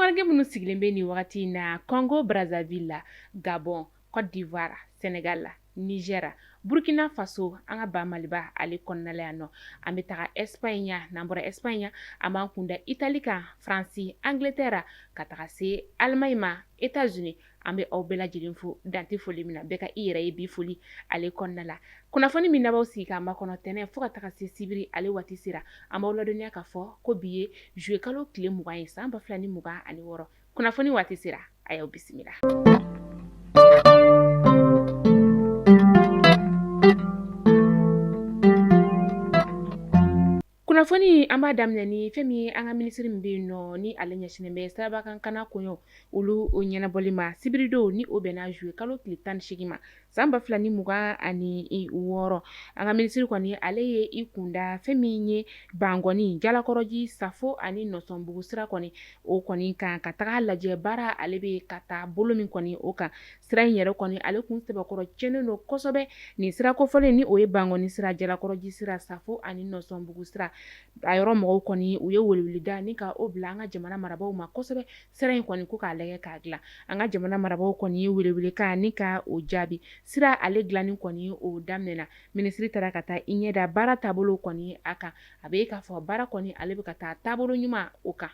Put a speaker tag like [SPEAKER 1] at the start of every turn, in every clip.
[SPEAKER 1] Tungaranke minnu sigilen bɛ nin wagati in na Congo Brazzaville la, Gabon, Côte d'Ivoire, Sénégal la, Niger, Burkina Faso, an ka ba Maliba ale kɔnɔna la yan nɔ. An bɛ taga Espagne, n'an bɔra Espagne, an b'an kunda Italie kan, France, Angleterre, ka taga se Allemagne ma, États-Unis. An bɛ aw bɛɛ lajɛlen fo dan tɛ foli min na. Bɛɛ ka i yɛrɛ ye bi foli ale kɔnɔna la. Kunnafoni min n'aw sigi k'a makɔnɔ tɛnɛn fo ka taga se sibiri ale waati sera, an b'aw ladɔnniya k'a fɔ ko bi ye juillet kalo tile 20 ye, san 2026. Kunnafoni waati sera, a y'aw bisimila. Kunnafoni an b'a daminɛ ni fɛn min ye an ka minisiri min bɛ yen nɔ, ni ale ɲɛsinnen bɛ sirabakan kana koɲɛw olu ɲɛnabɔli ma, sibiridon ni o bɛnna juillet kalo tile 18 ma, san 2026. An ka minisiri kɔni, ale ye i kunda fɛn min ye Bankɔni, Jalakɔrɔji, Safo ani Nɔsɔnbugu sira kɔni o kɔni kan, ka taga lajɛ baara ale bɛ ka taa bolo min kɔni o kan. Sira in yɛrɛ kɔni, ale kun sɛbɛkɔrɔ cɛnnen don kosɛbɛ. Nin sira kofɔlen, ni o ye Bankɔni sira, Jalakɔrɔji sira, Safo ani Nɔsɔnbugu sira, a yɔrɔ mɔgɔw kɔni, u ye weleweleda ni ka o bila an ka jamana marabaaw ma kosɛbɛ, sira in kɔni ko k'a lajɛ k'a dilan. An ka jamana marabaaw kɔni ye welewelekan ni ka o jaabi. Sira ale dilanni kɔni o daminɛna. Minisiri taara ka taa i ɲɛ da baara taabolo kɔni a kan. A bɛ k'a fɔ baara kɔni ale bɛ ka taa taabolo ɲuman o kan.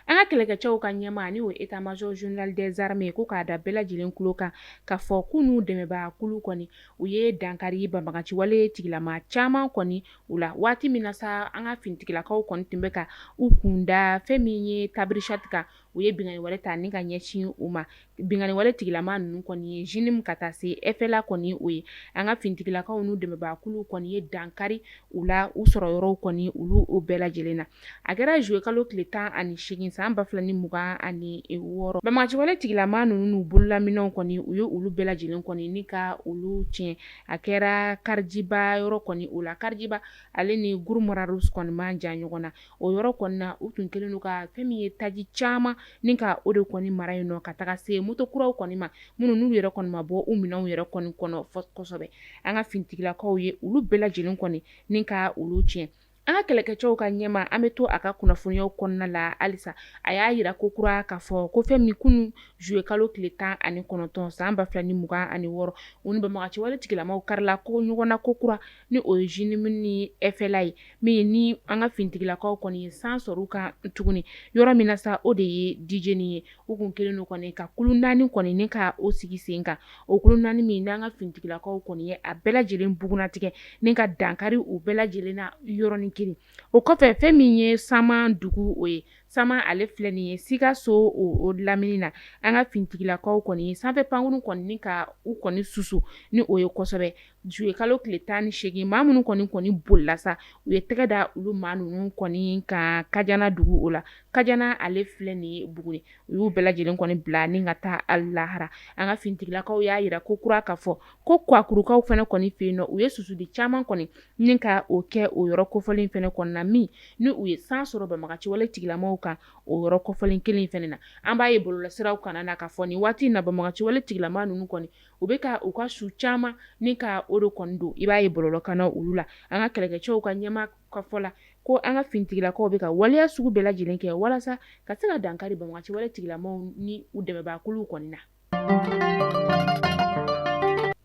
[SPEAKER 1] An ka kɛlɛkɛcɛw ka ɲɛmaa, ni o état major général des armées, ko k'a da bɛɛ lajɛlen tulo kan k'a fɔ k'u n'u dɛmɛbaa kulu kɔni, u ye dankari banbaganciwale tigilama caman kɔni u la. Waati min na sa, an ka finitigilakaw kɔni tun bɛ ka u kunda fɛn min ye Tabrichat kan, u ye binkanni wale ta ni ka ɲɛsin u ma. Binkanni wale tigilama ninnu kɔni ye JNIM ka taa se FLA kɔni o ye. An ka finitigilakaw n'u dɛmɛbaakulu kɔni ye dankari u la, u sɔrɔ yɔrɔw kɔni olu o bɛɛ lajɛlen na. A kɛra juillet kalo tile 18, san 2026. Banbaganciwale tigilama ninnu n'u bololaminɛnw kɔni, u ye olu bɛɛ lajɛlen kɔni ni ka olu tiɲɛ. A kɛra Karijiba yɔrɔ kɔni o la. Karijiba ale ni Gourma-Rharous kɔni man jan ɲɔgɔn na. O yɔrɔ kɔni na, u tun kɛlen don ka fɛn min ye taji caman ni ka o de kɔni mara yen nɔ, ka taga se moto kuraw kɔni ma, minnu n'u yɛrɛ kɔni ma bɔ u minɛnw yɛrɛ kɔni kɔnɔ kosɛbɛ. An ka finitigilakaw ye olu bɛɛ lajɛlen kɔni ni ka olu tiɲɛ. An ka kɛlɛkɛcɛw ka ɲɛmaa, an bɛ to a ka kunnafoniyaw kɔnɔna la halisa, a y'a jira ko kura k'a fɔ ko fɛn min kunun juillet kalo tile 19, san 2026, u ni banbaganciwale tigilamaw karila ko ɲɔgɔn na ko kura, ni o ye JNIM ni FLA ye, min ni an ka finitigilakaw kɔni ye san sɔrɔ u kan tuguni. Yɔrɔ min na sa, o de ye Dijeni ye. U kun kɛlen don kɔni ka kulu naani kɔni ni ka o sigi sen kan. O kulu naani min n'an ka finitigilakaw kɔni ye a bɛɛ lajɛlen bugunnatigɛ ni ka dankari u bɛɛ lajɛlen na yɔrɔnin kelen. O kɔfɛ, fɛn min ye Sama dugu, o ye Sama ale filɛ nin ye Sikaso o lamini na, an ka finitigilakaw kɔni ye sanfɛ pankurun kɔni ni ka u kɔni susu ni o ye kosɛbɛ juillet kalo tile 18. Maa minnu kɔni bolila sa, u ye tɛgɛ da olu maa ninnu kɔni kan Kajana dugu o la. Kajana ale filɛ nin ye Buguni. U y'u bɛɛ lajɛlen kɔni bila ni ka taa lahara. An ka finitigilakaw y'a jira ko kura k'a fɔ ko Kuwakurukaw fana kɔni fɛ yen nɔ, u ye susuli caman kɔni ni ka o kɛ o yɔrɔ kofɔlen fana kɔnɔna min ni u ye san sɔrɔ banbaganciwale tigilamaw kan o yɔrɔ kofɔlen kelen fana na. An b'a ye bɔlɔlɔsiraw kan na k'a fɔ nin waati in na, banbaganciwale tigilama ninnu kɔni, u bɛ ka u ka su caman ni ka o de kɔni don. I b'a ye bɔlɔlɔ kan na olu la. An ka kɛlɛkɛcɛw ka ɲɛmaa ka fɔ la ko an ka finitigilakaw bɛ ka waleya sugu bɛɛ lajɛlen kɛ walasa ka se ka dankari banbaganciwale tigilamaw ni u dɛmɛbaakuluw kɔni na.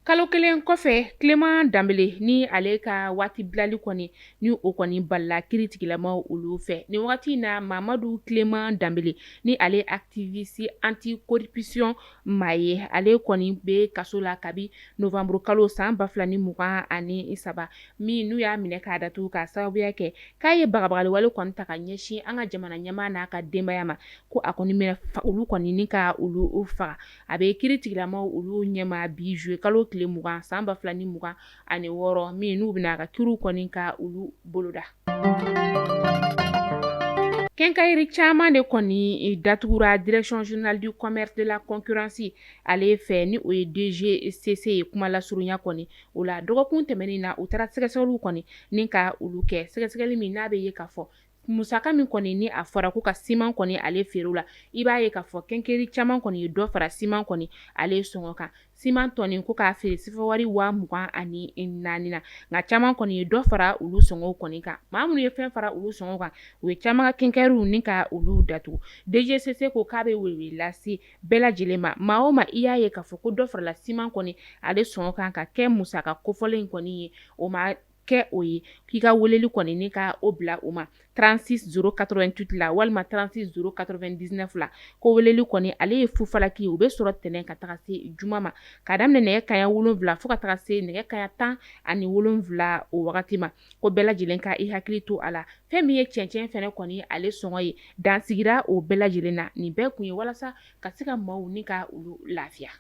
[SPEAKER 1] Kalo kelen kɔfɛ, Clément Danbele ni ale ka waati bilali kɔni ni o kɔni balila kiri tigilamaw olu fɛ. Nin wagati in na, Mamadu Clément Danbele, ni ale activiste anti-corruption maa ye, ale kɔni bɛ kaso la kabi novembre kalo san 2023 min n'u y'a minɛ k'a datugu k'a sababuya kɛ k'a ye bagabagaliwale kɔni ta ka ɲɛsin an ka jamana ɲɛmaa n'a ka denbaya ma, ko a kɔni minɛ olu kɔni ni ka olu faga. A bɛ kiri tigilamaw olu ɲɛma bi juillet kalo tile 20, san 2026 min n'u bɛna a ka kiriw kɔni ka olu boloda. Quincaillerie caman de kɔni datugura Direction générale du commerce de la concurrence ale fɛ, ni o ye DGCC ye kuma lasurunya kɔni o la. Dɔgɔkun tɛmɛnen na, u taara sɛgɛsɛgɛliw kɔni ni ka olu kɛ, sɛgɛsɛgɛli min n'a bɛ ye k'a fɔ Musaka min kɔni ni a fɔra ko ka siman kɔni ale feere la, i b'a ye k'a fɔ quincaillerie caman kɔni ye dɔ fara siman kɔni ale sɔngɔ kan. Siman tɔni ko k'a feere sefawari 24 na, nka caman kɔni ye dɔ fara olu sɔngɔw kɔni kan. Maa minnu ye fɛn fara olu sɔngɔ kan, u ye caman ka quincailleriew ni ka olu datugu. DGCC ko k'a bɛ welewele lase bɛɛ lajɛlen ma, maa o maa i y'a ye k'a fɔ ko dɔ farala siman kɔni ale sɔngɔ kan ka kɛ musaka kofɔlen kɔni ye, o ma kɛ o ye, k'i ka weleli kɔni ni ka o bila u ma 36 088 la walima 36 099 la. Ko weleli kɔni ale ye fufalaki, u bɛ sɔrɔ tɛnɛn ka taga se juma ma, ka daminɛ nɛgɛ kanɲɛ 7 fo ka taga se nɛgɛ kanɲɛ 17 o wagati ma. Ko bɛɛ lajɛlen ka i hakili to a la, fɛn min ye cɛncɛn fɛnɛ kɔni ale sɔngɔ ye, dan sigira o bɛɛ lajɛlen na. Nin bɛɛ kun ye walasa ka se ka maaw ni ka olu lafiya.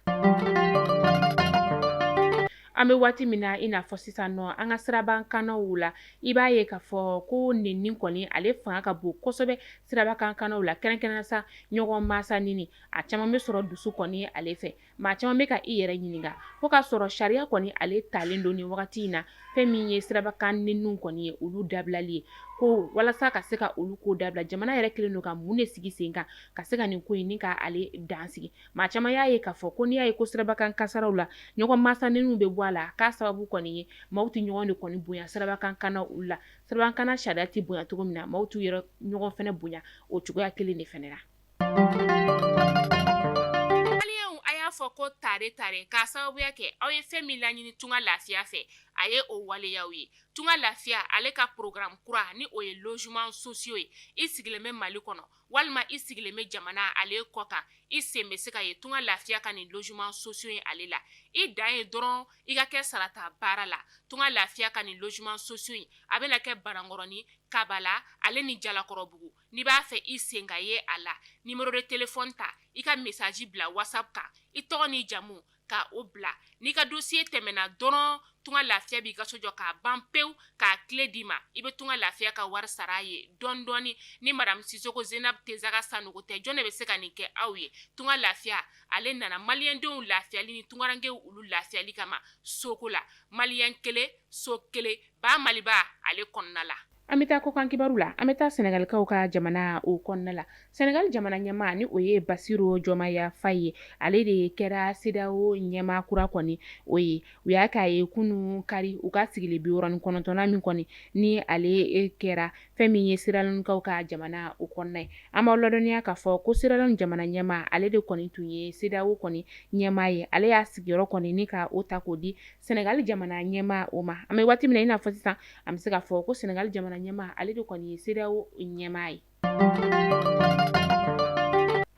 [SPEAKER 1] An bɛ waati min na i n'a fɔ sisan nɔ, an ka sirabakannaw la, i b'a ye k'a fɔ ko nenni kɔni ale fanga ka bon kosɛbɛ sirabakannaw la, kɛrɛnkɛrɛn sa ɲɔgɔn masa neni, a caman bɛ sɔrɔ dusu kɔni ale fɛ. Maa caman bɛ ka i yɛrɛ ɲininka ko k'a sɔrɔ sariya kɔni ale talen don nin wagati in na, fɛn min ye sirabakan nenniw kɔni ye, olu dabilali ye, ko walasa ka se ka olu ko dabila, jamana yɛrɛ kɛlen don ka mun de sigi sen kan ka se ka nin ko in ni ka ale dan sigi. Maa caman y'a ye k'a fɔ ko n'i y'a ye ko sirabakan kasaraw la ɲɔgɔn masa neniw bɛ bɔ a la, k'a sababu kɔni ye maaw tɛ ɲɔgɔn de kɔni bonya sirabakan kannaw olu la. Sirabakan kanna sariya tɛ bonya cogo min na, maaw t'u yɛrɛ ɲɔgɔn fɛnɛ bonya o cogoya kelen de fɛnɛ la. Maliyɛnw, a y'a fɔ ko tare tare, k'a sababuya kɛ aw ye fɛn min laɲini Tunga Lafiya fɛ, a ye o waleyaw ye. Tunga Lafiya ale ka programme kura ni o ye logement sociaux ye, i sigilen bɛ Mali kɔnɔ walima i sigilen bɛ jamana ale kɔ kan, i sen bɛ se ka ye Tunga Lafiya ka nin logement sociaux ye ale la. I dan ye dɔrɔn i ka kɛ sarata baara la. Tunga Lafiya ka nin logement sociaux in, a bɛna kɛ Banankɔrɔni, Kabala ale ni Jalakɔrɔbugu. N'i b'a fɛ i sen ka ye a la, numéro de téléphone ta, i ka message bila WhatsApp kan, i tɔgɔ n'i jamu ka o bila. N'i ka dossier tɛmɛna dɔrɔn, Tunga Lafiya b'i ka so jɔ k'a ban pewu, k'a clé d'i ma. I bɛ Tunga Lafiya ka wari sara a ye dɔɔni dɔɔni. Ni madame Sisoko Zenab Tezaga Sanogo tɛ, jɔn de bɛ se ka nin kɛ aw ye? Tunga Lafiya ale nana maliyɛndenw lafiyali ni tungarankew olu lafiyali kama soko la. Maliyɛn kelen, so kelen, ba Maliba ale kɔnɔna la. An bɛ taa kɔkan kibaru la. An bɛ taa Sɛnɛgalikaw ka jamana o kɔnɔna la. Sɛnɛgali jamana ɲɛmaa ni o ye Basiru Jɔmaya Faye ye, ale de kɛra CEDEAO ɲɛmaa kura kɔni o ye. U y'a k'a ye kunun kari, u ka sigili 69nan min kɔni ni ale kɛra fɛn min ye Sierra Leonekaw ka jamana o kɔnɔna ye. An b'aw ladɔnniya k'a fɔ ko Sierra Leone jamana ɲɛmaa ale de kɔni tun ye CEDEAO kɔni ɲɛmaa ye. Ale y'a sigiyɔrɔ kɔni ni ka o ta k'o di Sɛnɛgali jamana ɲɛmaa o ma. An bɛ waati min na i n'a fɔ sisan, an bɛ se k'a fɔ ko Sɛnɛgali jamana ɲɛmaa ale de kɔni ye CEDEAO ɲɛmaa ye.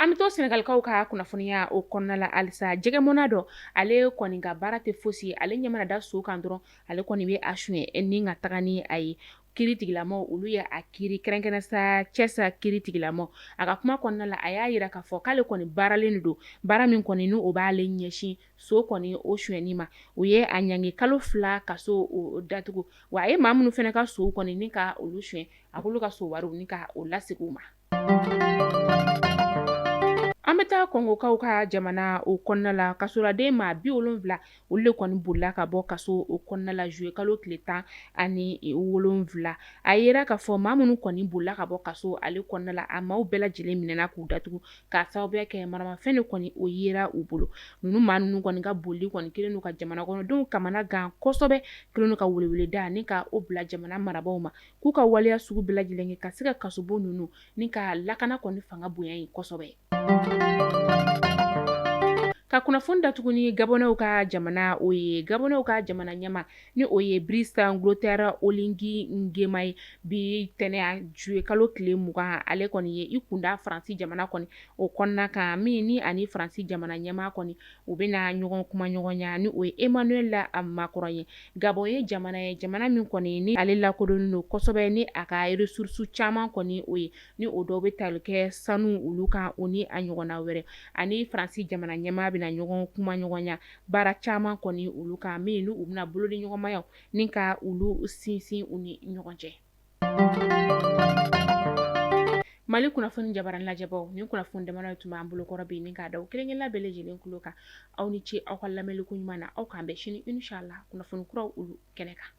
[SPEAKER 1] An bɛ to Sɛnɛgalikaw ka kunnafoniya o kɔnɔna la halisa. Jɛgɛmɔna dɔ, ale kɔni ka baara tɛ fosi ye, ale ɲɛ mana da so kan dɔrɔn, ale kɔni bɛ a suɲɛ ni ka taga ni a ye. Kiiri tigilamaw olu ye a kiiri, kɛrɛnkɛrɛn sa Thiès kiiri tigilamaw. A ka kuma kɔnɔna la, a y'a jira k'a fɔ k'ale kɔni baaralen de don, baara min kɔni ni o b'ale ɲɛsin so kɔni o sonyɛni ma. U ye a ɲangi kalo 2 kaso o datugu, wa a ye maa minnu fana ka sow kɔni ni ka olu suɲɛ, a k'olu ka so wariw ni ka o lasegin u ma. An bɛ taa Kɔngokaw ka jamana o kɔnɔna la. Kasoladen maa 70, olu de kɔni bolila ka bɔ kaso o kɔnɔna la juillet kalo tile 17. A yera k'a fɔ maa minnu kɔni bolila ka bɔ kaso ale kɔnɔna la, a maaw bɛɛ lajɛlen minɛna k'u datugu k'a sababuya kɛ maramafɛn de kɔni o yera u bolo. Ninnu maa ninnu kɔni ka boli kɔni kɛlen don ka jamana kɔnɔdenw kamana gan kosɛbɛ, kɛlen don ka weleweleda ni ka o bila jamana marabaaw ma k'u ka waleya sugu bɛɛ lajɛlen kɛ ka se ka kasobon ninnu ni ka lakana kɔni fanga bonya yen kosɛbɛ. Ka kunnafoni datugu ni Gabɔnɛw ka jamana o ye. Gabɔnɛw ka jamana ɲɛmaa ni o ye Brice Clotaire Oligui Nguema ye, bi tɛnɛn juillet kalo tile 20, ale kɔni ye i kunda Faransi jamana kɔni o kɔnɔna kan, min ni ani Faransi jamana ɲɛmaa kɔni u bɛna ɲɔgɔn kuma ɲɔgɔnya ni o ye Emmanuel Macron ye. Gabon ye jamana ye, jamana min kɔni ni ale lakodɔnnen don kosɛbɛ ni a ka ressources caman kɔni o ye, ni o dɔw bɛ tali kɛ sanu olu kan, o ni a ɲɔgɔnna wɛrɛ. Ani Faransi jamana ɲɛmaa bɛna ɲɔgɔn kuma ɲɔgɔnya baara caman kɔni olu kan, min ni u bɛna bolodi ɲɔgɔnmayaw ni ka olu sinsin u ni ɲɔgɔn cɛ. Mali kunnafoni jabaranin lajɛbaw, nin kunnafoni damadɔ tun b'an bolokɔrɔ bi ni k'a da aw kelen-kelenna bɛɛ lajɛlen tulo kan. Aw ni ce aw ka lamɛnni ko ɲuman na. Aw k'an bɛn sini inshallah kunnafoni kuraw olu kɛnɛ kan.